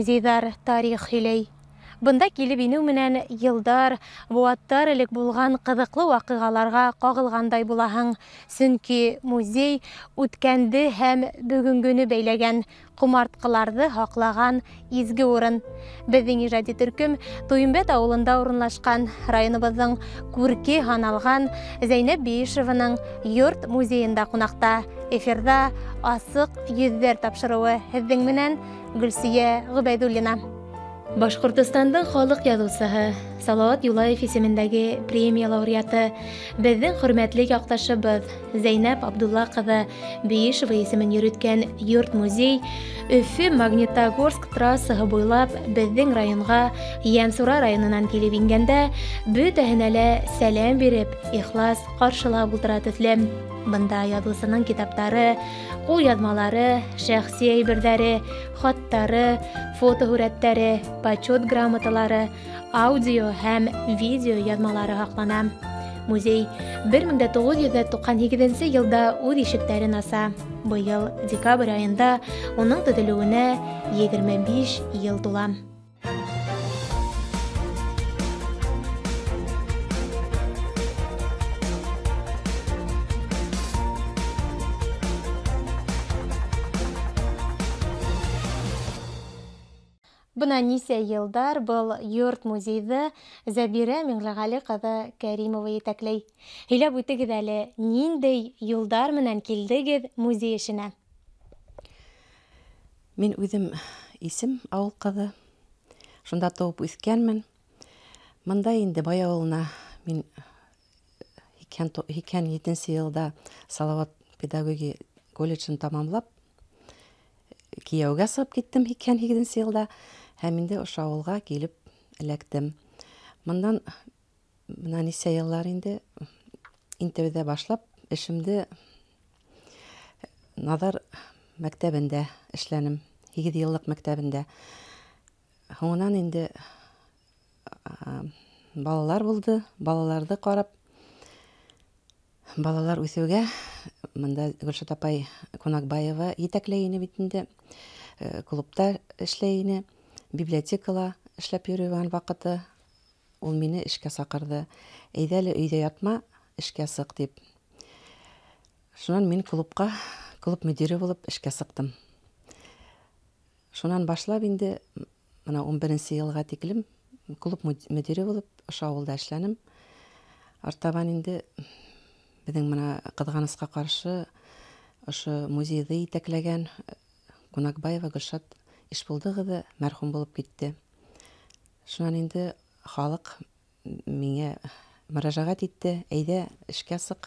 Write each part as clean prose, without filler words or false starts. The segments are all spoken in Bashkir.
Музейҙар тарих һөйләй. Бында килеп инеү менән йылдар, быуаттар элек булған ҡыҙыҡлы ваҡиғаларға ҡағылғандай булаһың. Сөнки музей үткәнде һәм бөгөнгөнө бәйләгән, ҡомартҡыларҙы һаҡлаған изге урын. Беҙҙең ижади төркөм Туйымбәт ауылында урынлашҡан районыбыҙҙың күрке һаналған Зәйнәп Биишеваның йорт музейында ҡунаҡта. Эфирҙа «Асыҡ йөҙҙәр» тапшырыуы, һеҙҙең менән Гөлсөйә Ғөбәйҙуллина. Башҡортостандың халыҡ яҙыусыһы, Салауат Юлаев исемендәге премия лауреаты, беҙҙең хөрмәтле яҡташыбыҙ Зәйнәп Абдулла ҡыҙы Биишева исемен йөрөткән йорт-музей Өфө Магнитогорск трассаһы буйлап беҙҙең районға Йәнсура районынан килеп ингәндә бөтәһенә лә сәләм биреп, ихлас ҡаршылап ултыра төҫлө. Бында яҙыусының китаптары, ҡулъяҙмалары, шәхси әйберҙәре, хаттары, фотоһүрәттәре, почет грамоталары, аудио һәм видео яҙмалары һаҡлана. Музей 1998 йылда үҙ ишектәрен аса. Быйыл декабрь айында уның төҙөлөүенә 25 йыл тула. Бына нисә йылдар был йорт музейҙы Зәбирә Миңлеғәле ҡыҙы Кәримова етәкләй. Һөйләп үтегеҙ әле, ниндәй юлдар менән килдегеҙ музей эшенә? Мин үҙем Исем ауыл ҡыҙы, шунда тыуып үҫкәнмен. Мында инде Бай ауылына мин 87 йылда Салауат педагогия колледжын тамамлап, кейәүгә сығып киттем 88 йылда. Һәм инде ошо ауылға килеп эләктем. Мындан бына нисә йыллар инде интервьюҙа башлап эшемде Наҙар мәктәбендә эшләнем, 8 йыллыҡ мәктәбендә. Һуңынан инде балалар булды, балаларҙы ҡарап, балалар үҫеүгә мында Гөлшат апай Ҡунаҡбаева етәкләй ине бит инде, клубта эшләй ине, библиотекала эшләп йөрөгән ваҡыты ул мине эшкә саҡырҙы. Әйҙә әле өйҙә ятма, эшкә сыҡ тип. Шунан мин клубҡа, клуб мөдире булып эшкә сыҡтым. Шунан башлап инде бына 11 йылға тиклем клуб мөдире булып ошо ауылда эшләнем. Артабан инде беҙҙең бына ҡыҙғанысҡа ҡаршы ошо музейҙы етәкләгән Ҡунаҡбаева Гөлшат Ишбулды ҡыҙы мәрхүм булып китте. Шунан инде халыҡ миңә мөрәжәғәт итте, әйҙә эшкә сыҡ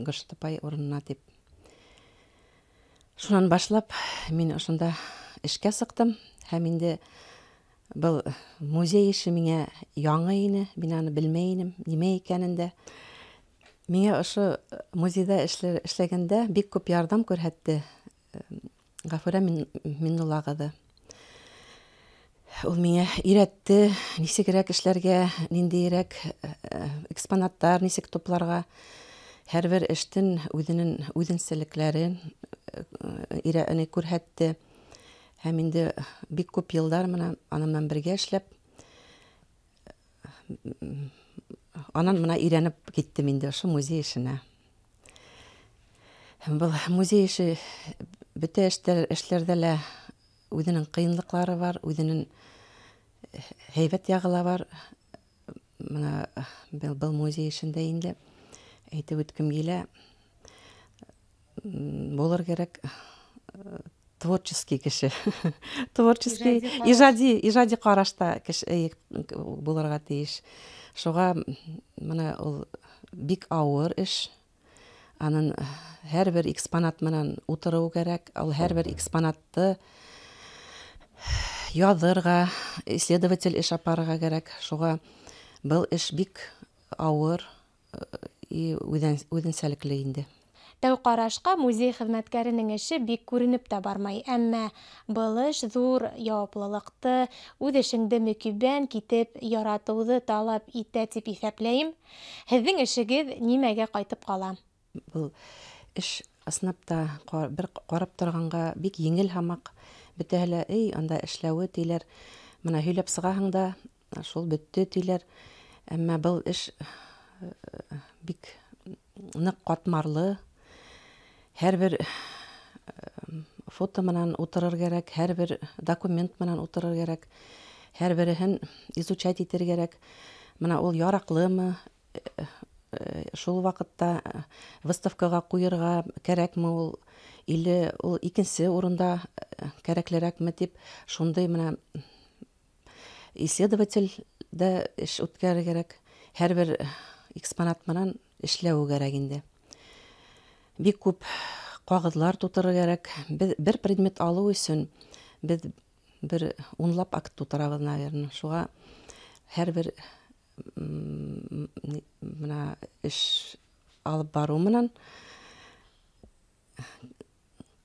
Гөлшат апай урынына тип. Шунан башлап мин ошонда эшкә сыҡтым һәм инде был музей эше миңә яңы ине, мин аны белмәй инем, нимә икәнен дә. Миңә ошо музейҙа эшләгәндә бик күп ярҙам күрһәтте Ғәфүрә Миннулла ҡыҙы. Ул миңә өйрәтте, нисегерәк эшләргә, ниндәйерәк экспонаттар нисек тупларға. Һәр бер эштең үҙенең үҙенсәлектәрен күрһәтте. Һәм инде бик күп йылдар менән аның менән бергә эшләп, анан мына өйрәнеп киттем инде ошо музей эшенә. Һәм был музей эше бөтә эшләрҙә лә үҙенең ҡыйынлыҡлары бар, үҙенең һәйбәт яғы ла бар. Мына был музей эшендә инде әйтеп үткем килә, булыр кәрәк творческий кеше. Творческий, ижади ҡарашта кеше булырға тейеш. Шуға мына ул бик ауыр эш. Анын һәр бер экспонат менән утырыу кәрәк, ул һәр бер экспонатты яҙырға, исследователь эш апарырға кәрәк. Шуға был эш бик ауыр и үҙенсәлекле инде. Тәү ҡарашҡа музей хеҙмәткәренең эше бик күренеп тә бармай, әммә был эш ҙур яуаплылыҡты, үҙ эшеңде мөкиббән китеп яратыуҙы талап итә тип иҫәпләйем. Һеҙҙең эшегеҙ нимәгә ҡайтып ҡала? Был эш ысынлап та бер ҡарап торғанға бик еңел һамаҡ, Бөтәһе лә, эй, анда эшләүе тиләр. Мына һөйләп сығаһың да, шул бөттө тиләр. Әммә был эш бик ныҡ ҡатмарлы. Һәр бер фото менән ултырыр кәрәк, һәр бер документ менән ултырыр кәрәк, һәр береһен изучать итер кәрәк. Мына ул яраҡлымы, шул ваҡытта выставкаға ҡуйырға кәрәкме ул, или ул икенсе урында кәрәклерәкме тип, шундай мына исследователь дә эш үткәрер кәрәк. Һәр бер экспонат менән эшләү кәрәк инде. Бик күп ҡағыҙлар тутырыр кәрәк. Беҙ бер предмет алыу өсөн беҙ бер унлап акт тутырабыҙ, наверное. Шуға һәр бер мына эш алып барыу менән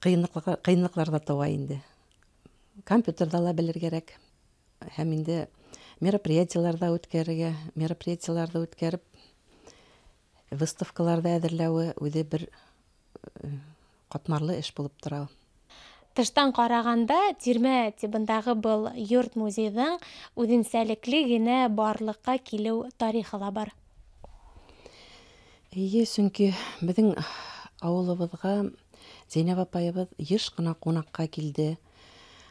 ҡыйынлыҡлар ҙа тыуа инде. Компьютерҙа ла белер кәрәк. Һәм инде мероприятиеларҙа үткәрергә, мероприятиеларҙы үткәреп, выставкаларҙы әҙерләүе үҙе бер ҡатмарлы эш булып тора. Тыштан ҡарағанда тирмә тибындағы был йорт музейҙың үҙенсәлекле генә барлыҡҡа килеү тарихы ла бар. Эйе, сөнки беҙҙең ауылыбыҙға Зәйнәб апайыбыҙ йыш ҡына ҡунаҡҡа килде.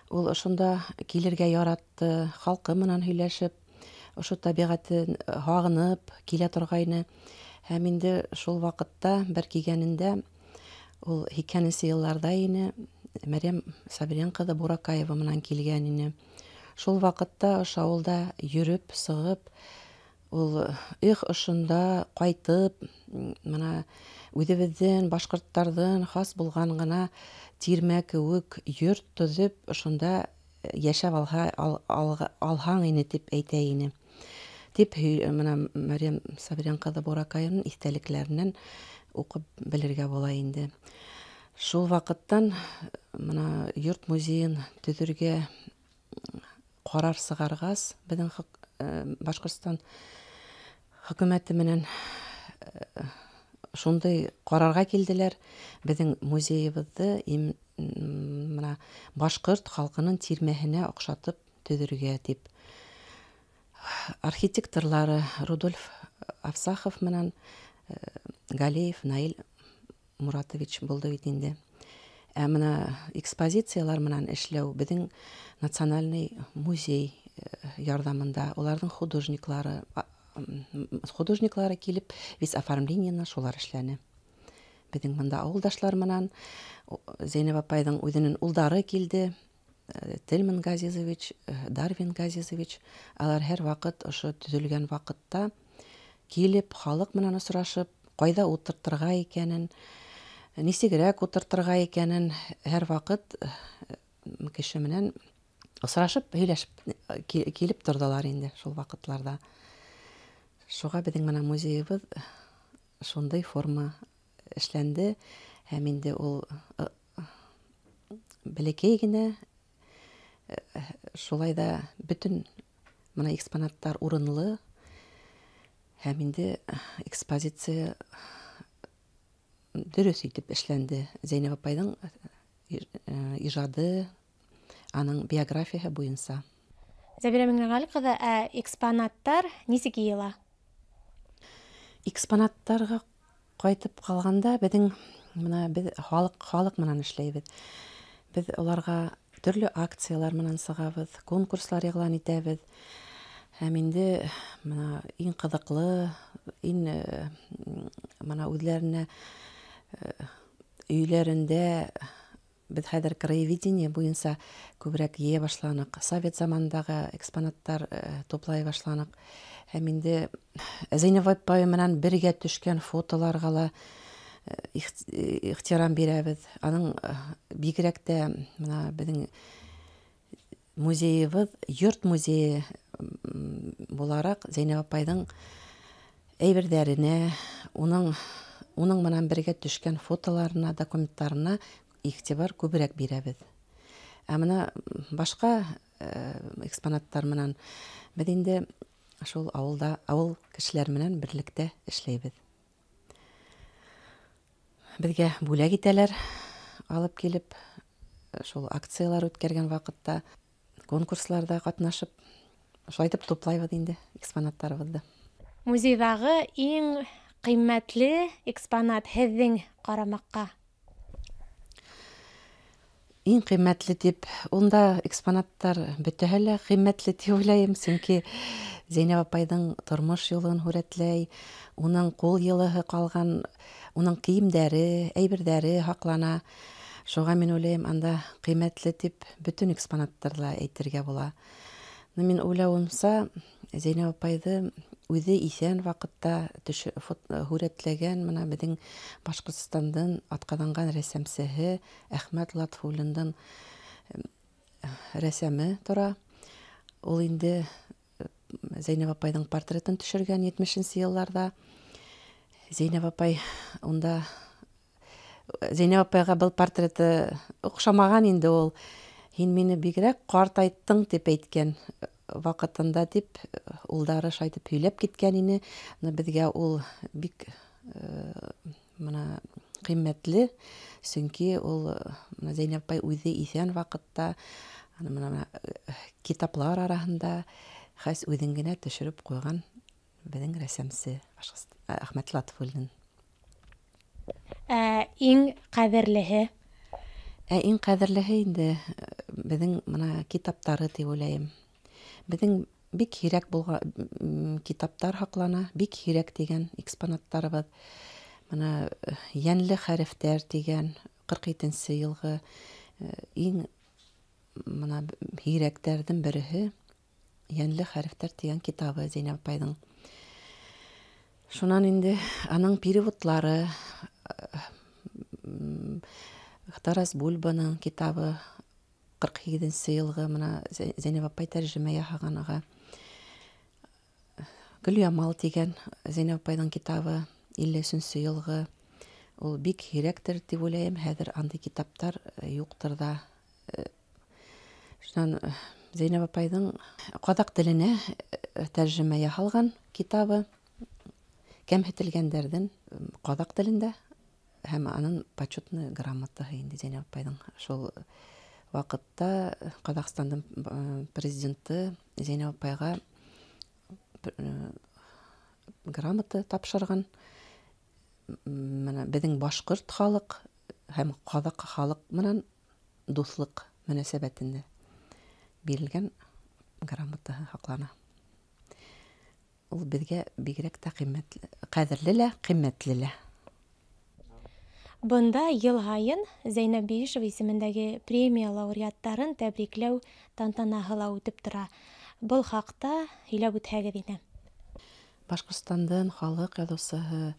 Ул ошонда килергә яратты, халҡы менән һөйләшеп, ошо тәбиғәтен һағынып килә торғайны. Һәм инде шул ваҡытта бер килгәнендә, ул һикһәненсе йылларҙа ине, Мәрйәм Сабирйән ҡыҙы Буракаева менән килгән ине. Шул ваҡытта ошо ауылда йөрөп сығып, ул их ошонда ҡайтып, мына үҙебеҙҙең башҡорттарҙың хас булған ғына тирмә кеүек йорт төҙөп, ошонда йәшәп алһаң ине тип әйтә ине. Тип мына Мәрйәм Сабирйән ҡыҙы Буракаеваның иҫтәлектәренән уҡып белергә була инде. Шул ваҡыттан мына йорт музейын төҙөргә ҡарар сығарғас, беҙҙең Башҡортостан хөкүмәте менән шундай ҡарарға килделәр. Беҙҙең музейыбыҙҙы мына башҡорт халҡының тирмәһенә оҡшатып төҙөргә тип. Архитекторлары Рудольф Афсахов менән Галеев Наил Муратович булды бит инде. Ә мына экспозициялар менән эшләү беҙҙең национальный музей ярҙамында, уларҙың художниклары килеп, весь оформлениены шулар эшләне. Беҙҙең мында ауылдашлар менән Зәйнәб апайҙың үҙенең улдары килде, Тельман Газизович, Дарвин Газизович. Алар һәр ваҡыт ошо төҙөлгән ваҡытта килеп, халыҡ менән осрашып, ҡайҙа ултыртырға икәнен, нисегерәк ултыртырға икәнен һәр ваҡыт кеше менән осрашып, һөйләшеп килеп торҙолар инде шул ваҡытларҙа. Шуға беҙҙең мына музейыбыҙ шундай форма эшләнде, һәм инде ул бәләкәй генә, шулай да бөтөн мына экспонаттар урынлы, һәм инде экспозиция дөрөҫ итеп эшләнде. Зәйнәб апайҙың ижады, аның биографияһы буйынса. Зәбирә Миңнеғәл ҡыҙы, ә экспонаттар нисек йыйыла? Экспонаттарға ҡайтып ҡалғанда беҙҙең мына беҙ халыҡ менән эшләйбеҙ. Беҙ уларға төрлө акциялар менән сығабыҙ, конкурслар иғлан итәбеҙ. Һәм инде мына иң ҡыҙыҡлы, иң мына үҙләренә өйләрендә беҙ хәҙер краеведение буйынса күберәк йыя башланыҡ. Совет заманындағы экспонаттар туплай башланыҡ. Һәм инде Зәйнәб апай менән бергә төшкән фотоларға ла ихтирам бирәбеҙ. Аның бигерәк тә мына беҙҙең музейыбыҙ, йорт музейы булараҡ Зәйнәб апайҙың әйберҙәренә, уның менән бергә төшкән фотоларына, документтарына иғтибар күберәк бирәбеҙ. Ә мына башҡа экспонаттар менән беҙ инде шул ауылда, ауыл кешеләр менән берлектә эшләйбеҙ. Беҙгә бүләк итәләр, алып килеп, Шул акциялар үткәргән ваҡытта конкурсларҙа ҡатнашып, шулай итеп туплайбыҙ инде экспонаттарыбыҙҙы. Музейҙағы иң ҡиммәтле экспонат һеҙҙең ҡарамаҡҡа? Иң ҡиммәтле тип, унда экспонаттар бөтәһе лә ҡиммәтле тип уйлайым, сөнки Зәйнәб апайҙың тормош юлын һүрәтләй, уның ҡул йылыһы ҡалған, уның кейемдәре, әйберҙәре һаҡлана. Шуға мин уйлайым, анда ҡиммәтле тип бөтөн экспонаттарҙы ла әйтергә була. Мин уйлауымса, Зәйнәб апайҙы үҙе иҫән ваҡытта һүрәтләгән мына беҙҙең Башҡортостандың атҡаҙанған рәссамсыһы Әхмәт Латфуллиндың рәсеме тора. Ул инде Зәйнәб апайҙың портретын төшөргән 70-нсе йылларҙа. Зәйнәб апай унда Зәйнәб апайға был портреты оҡшамаған инде ул. Һин мине бигерәк ҡартайттың тип әйткән ваҡытында тип улдары шайтып һөйләп киткән ине. Беҙгә ул бик мына ҡиммәтле, сөнки ул мына Зәйнәб апай үҙе иҫән ваҡытта мына китаплар араһында хәс үҙен генә төшөрөп ҡуйған беҙҙең рәссамсы Әхмәт Латфуллин. Ә иң ҡәҙерлеһе? Ә иң ҡәҙерлеһе инде беҙҙең мына китаптары тип уйлайым. Беҙҙең бик һирәк булған китаптар һаҡлана, бик һирәк тигән экспонаттарыбыҙ. Мына йәнле хәрефтәр тигән 47-нсе йылғы иң мына һирәктәрҙең береһе йәнле хәрефтәр тигән китабы Зәйнәб апайҙың. Шунан инде аның переводлары, Тарас Бульбаның китабы 48-нсе йылғы мына Зәйнәб апай тәржемә яһаған аға. Гөлъямал тигән Зәйнәб апайҙың китабы 53-нсе йылғы. Ул бик һирәктер тип уйлайым, хәҙер андай китаптар юҡтыр ҙа. Шунан Зәйнәб апайҙың ҡаҙаҡ теленә тәржемә яһалған китабы кәмһетелгәндәрҙең ҡаҙаҡ телендә һәм аның почетный грамотаһы инде Зәйнәб апайҙың. Шул ваҡытта Ҡаҙағстандың президенты Зәйнәб апайға грамота тапшырған. Мына беҙҙең башҡорт халыҡ һәм ҡаҙаҡ халыҡ менән дуҫлыҡ мөнәсәбәтендә бирелгән грамотаһы һаҡлана. Ул беҙгә бигерәк тә ҡиммәтле, ҡәҙерле лә, ҡиммәтле лә. Бында йыл һайын Зәйнәб Биишева исемендәге премия лауреаттарын тәбрикләү тантанаһы ла үтеп тора. Был хаҡта һөйләп үтһәгеҙ ине. Башҡортостандың халыҡ яҙыусыһы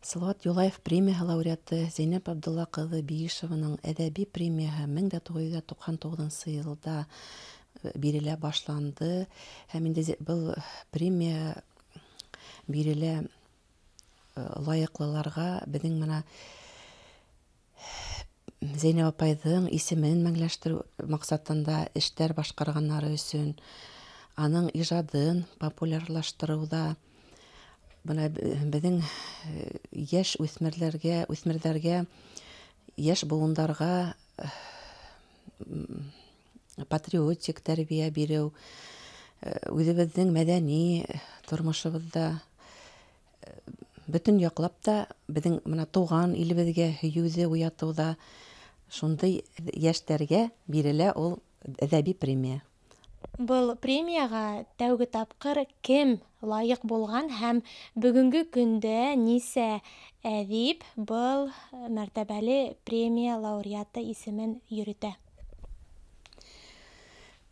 Салауат Юлаев премияһы лауреаты Зәйнәб Абдулла ҡыҙы Биишеваның әҙәби премияһы 1999 йылда бирелә башланды. Һәм инде был премия бирелә лайыҡлыларға. Беҙҙең мына Зәйнәб апайҙың исемен мәңгеләштереү маҡсатында эштәр башҡарғандары өсөн, аның ижадын популярлаштырыуҙа, бына беҙҙең йәш үҫмерҙәргә, йәш быуындарға патриотик тәрбиә биреү, үҙебеҙҙең мәҙәни тормошобоҙҙа бөтөн яҡлап та беҙҙең мына тыуған илебеҙгә һөйөүҙе уятыуҙа шундай йәштәргә бирелә ул әҙәби премия. Был премияға тәүге тапҡыр кем лайыҡ булған һәм бөгөнгө көндә нисә әҙип был мәртәбәле премия лауреаты исемен йөрөтә?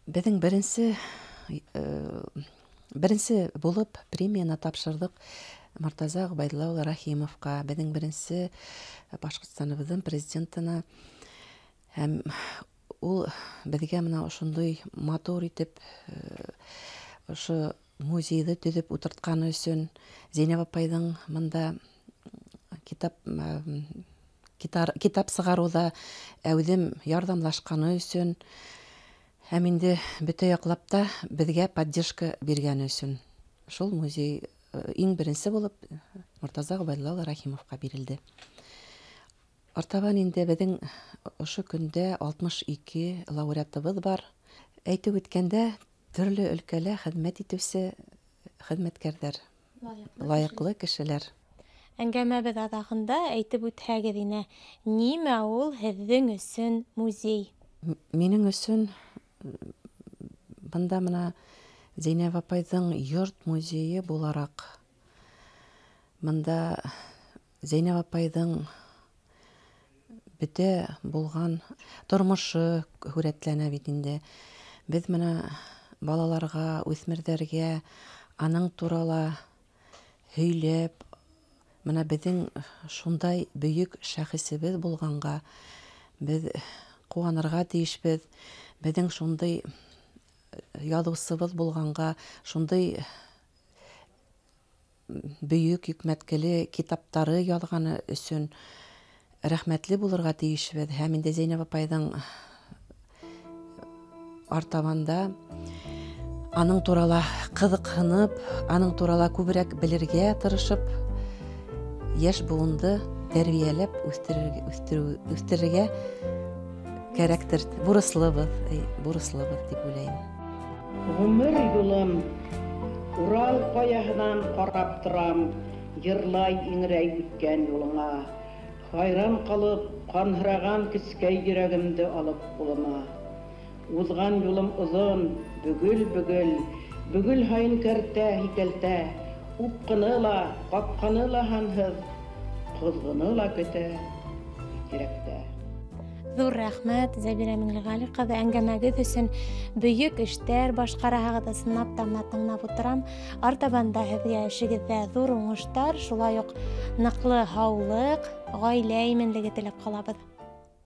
Беҙҙең беренсе булып премияны тапшырҙыҡ Мортаза Ғөбәйҙулла улы Рәхимовҡа, беҙҙең беренсе Башҡортостаныбыҙҙың президентына. Һәм ул беҙгә мына ошондай матур итеп ошо музейҙы төҙөп ултыртҡаны өсөн, Зәйнәб апайҙың мында китап сығарыуҙа әүҙем ярҙамлашҡаны өсөн, һәм инде бөтә яҡлап та беҙгә поддержка биргәне өсөн шул музей иң беренсе булып Мортаза Ғөбәйҙулла улы Рәхимовҡа бирелде. Артабан инде беҙҙең ошо көндә 62 лауреатыбыҙ бар. Әйтеп үткәндә, төрлө өлкәлә хеҙмәт итеүсе хеҙмәткәрҙәр, лайыҡлы кешеләр. Әңгәмәбеҙ аҙағында әйтеп үтһәгеҙ ине, нимә ул һеҙҙең өсөн музей? Минең өсөн бында мына Зәйнәб апайҙың йорт музейы булараҡ, бында Зәйнәб апайҙың бөтә булған тормошо һүрәтләнә бит инде. Беҙ мына балаларға, үҫмерҙәргә аның турала һөйләп, мына беҙҙең шундай бөйөк шәхесебеҙ булғанға беҙ ҡыуанырға тейешбеҙ. Беҙҙең шундай яҙыусыбыҙ булғанға, шундай бөйөк йөкмәткеле китаптары яҙғаны өсөн рәхмәтле булырға тейешбеҙ. Һәм инде Зәйнәб апайҙың артабанда аның турала ҡыҙыҡһынып, аның турала күберәк белергә тырышып, йәш быуынды тәрбиәләп үҫтерергә кәрәктер. Бурыслыбыҙ, бурыслыбыҙ тип уйлайым. Ғүмер юлым Урал ҡаяһынан ҡарап торам, йырлай иңрәй үткән юлыңа. Хайран ҡалып, ҡанһыраған кескәй йөрәгемде алып ҡулыма. Уҙған юлым оҙон, бөгөл-бөгөл, бөгөл һайын кәртә, һикәлтә, упҡыны ла, ҡапҡаны ла һанһыҙ, ҡоҙғоно ла көтә тирәктә. Ҙур рәхмәт, Зәбирә Миңлеғәли ҡыҙы, әңгәмәгеҙ өсөн. Бөйөк эштәр башҡараһығыҙ, ысынлап та мына тыңлап ултырам. Артабан да һеҙгә эшегеҙҙә ҙур уңыштар, шулай уҡ ныҡлы һаулыҡ, ғаилә именлеге теләп ҡалабыҙ.